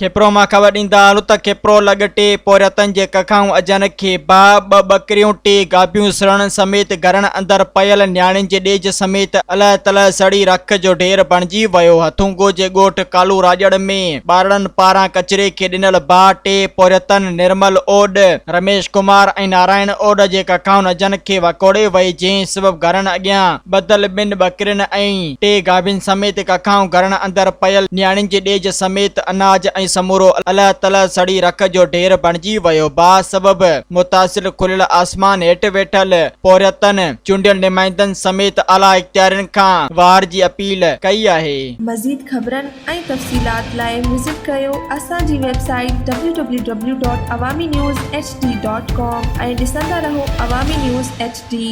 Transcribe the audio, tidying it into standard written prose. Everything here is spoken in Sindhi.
کپرو مان خبر ڏيندا هلون ته کپرو لڳ ٽي پورهيتن جي ڪکائون اجهن کي باهه، ٻه ٻڪريون، ٽي گابيون سڙڻ سميت گهرن اندر پيل نياڻين جي ڏيج سميت الهه تلهه سڙي رک جو ڍير بڻجي ويو. هٿونگو جي ڳوٺ ڪالو راڄڙ ۾ ٻارڙن پاران ڪچري کي ڏنل باهه ٽي پورهيتن نرمل اوڏ، رميش ڪمار ۽ نارائڻ اوڏ جي ڪکائون اجهن کي وڪوڙي وئي جنهن سبب گهرن اڳيان ٻڌل ٻن ٻڪرين ۽ ٽي گابين سميت ڪکائون گهرن اندر پيل نياڻين جي ڏيج سميت اناج ۽ سمورو الهه تلهه سڙي رک جو ڍير بڻجي ويو. باهه سبب متاثر کليل آسمان هيٺ ويٺل پورهيتن، چونڊيل نمائندن سميت اعليٰ اختيارين کان واهر جي اپيل ڪئي آهي. مزيد خبرن ۽ تفصيلات لاء وزٽ ڪريو اسان جي website W W W dot Awami news H D dot com ۽ ڏسندا رهو عوامي نيوز ايڇ ڊي.